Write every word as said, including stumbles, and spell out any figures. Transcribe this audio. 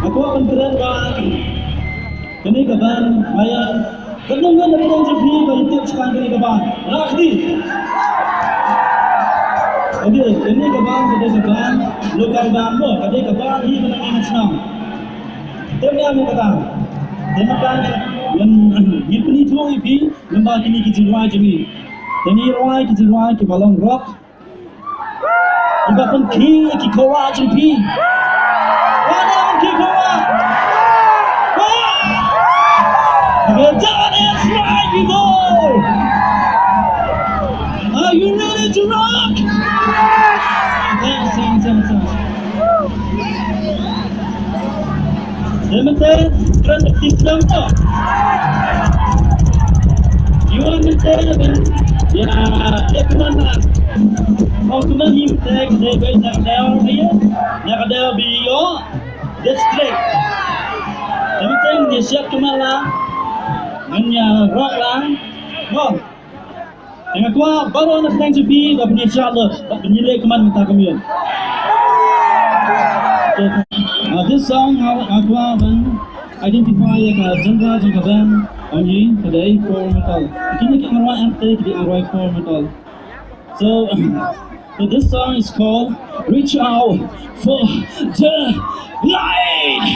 Kwah ban kren ba kane ka band, maya, katno ngut na pdeng jong phi ba ïa tip shaphang kane ka band? Rah kti. Okay, kane ka band, kane ka band, local band mo, kane ka band hi ba na ngi na shnong. Te mynta mynta ka, te mynta ngan, ngan, ngan pynithuh ïa phi lyngba kine ki jingrwai jong ngi. Te ngi rwai ki jingrwai kiba long rock. Kiba pynkhih ïa ki khawa jong phi. Wat ïa pynkhih khawa. Wat. Well done, that's right, people. Are you ready to rock? Thanks, thanks, thanks, thanks. Te mynta kren bad ki sdang to. Ïa mynta ban ïa, ïa kmen na. Ong kmen ïa mynta ka dei ba na ka dei ïa, na ka dei ba ïa district. Te mynta ngi ïa siat kmen lang, ngi ïa rock lang. Mo. Te nga kwah baroh na pdeng jong phi ba phin ïa shah lut, ba phin ïa leh kmen mynta kumne. Okay. Uh, this song nga, nga kwah ban identify ïa ka genre jong ka band jong ngi, ka dei power metal. Kine ki ngrwai ente ki dei ngrwai power metal. So, so this song is called Reach Out for the Light.